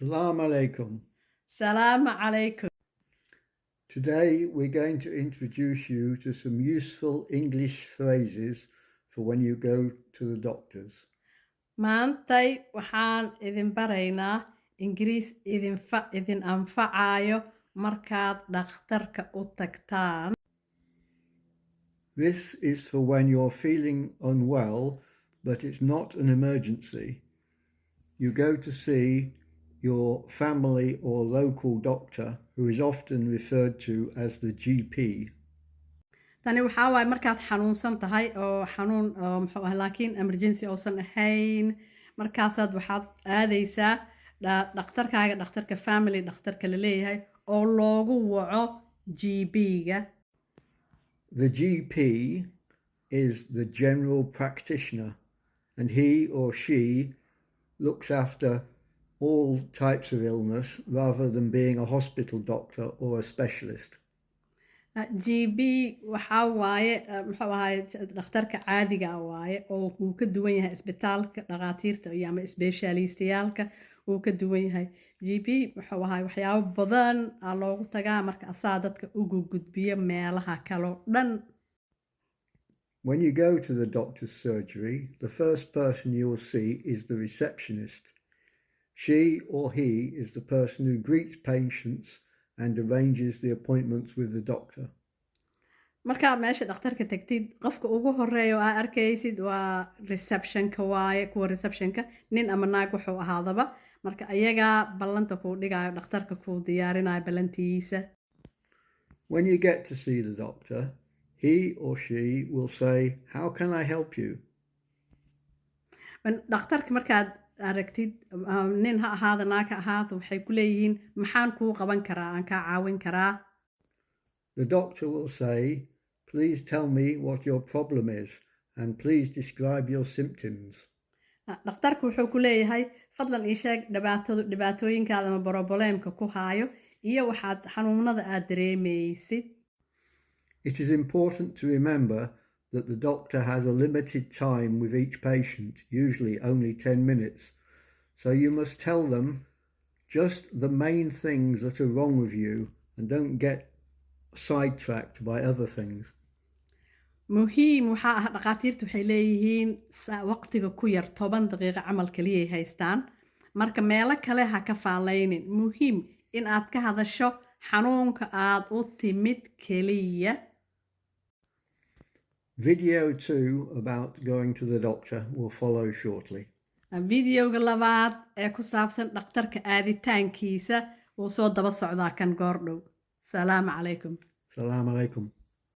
Salaam alaikum. Salaamu calaykum. Today we're going to introduce you to some useful English phrases for when you go to the doctors. Maantay waxaan idin baraynaa Ingiriis idin anfacayo markaad dhakhtarka u tagtaan. This is for when you're feeling unwell, but it's not an emergency. You go to see your family or local doctor, who is often referred to as the GP. Tani waxaa waaye markaad xanuunsan tahay oo xanuun oo muxuu ah, laakiin emergency uusan ahayn, markaasaad waxaad aadaysaa dhakhtarkaaga, dhakhtarka family, dhakhtarka la leeyahay oo loogu waco GP-ga. The GP is the general practitioner, and he or she looks after all types of illness rather than being a hospital doctor or a specialist. GP waxaa waaye muxuu ahaay, dhakhtarka caadiga ah waaye oo uu ka duwan yahay isbitaalka dhakhaatiirta iyo ama specialistayaalka uu ka duwan yahay. GP wuxuu ahaay waxyaabo badan aa loogu tagaa, marka asaa dadka ugu gudbiya meelaha kaloo dhan. When you go to the doctor's surgery, the first person you will see is the receptionist. She or he is the person who greets patients and arranges the appointments with the doctor. Markaad meesha dhakhtarka tagtid, qofka ugu horeeya oo aa arkaysid waa receptionka waaye, kuwa receptionka, nin ama naag wuxuu ahaadaba. Marka ayagaa ballanta kuu dhigayo, dhakhtarka kuu diyaarinayo ballantiisa. When you get to see the doctor, he or she will say, "How can I help you?" Dhakhtarka markaad aragtid, nin ha ahaada, naag ha ahaada, waxay ku leeyihiin, "Maxaan kuu qaban karaa, aan kaa caawin karaa?" The doctor will say, "Please tell me what your problem is and please describe your symptoms." Dhakhtarku wuxuu ku leeyahay, "Fadlan ii sheeg dhibaatadu, dhibaatooyinkaada ama problemka ku haayo iyo waxaad xanuunada aad dareemaysid." It is important to remember that the doctor has a limited time with each patient, usually only 10 minutes. So you must tell them just the main things that are wrong with you and don't get sidetracked by other things. Muhiim waxaa ah, dhakhaatiirtu waxay leeyihiin waqtiga ku yar, 10 daqiiqo camal keliyay haystaan. Marka meelo kale ha ka faalaynin. Muhiim in aad ka hadasho xanuunka aad u timid keliya. Video 2 about going to the doctor will follow shortly. Videoga labaad ee ku saabsan dhakhtarka aaditaankiisa wuu soo daba socdaa kan goordhow. Salaamu calaykum. Salaam alaikum.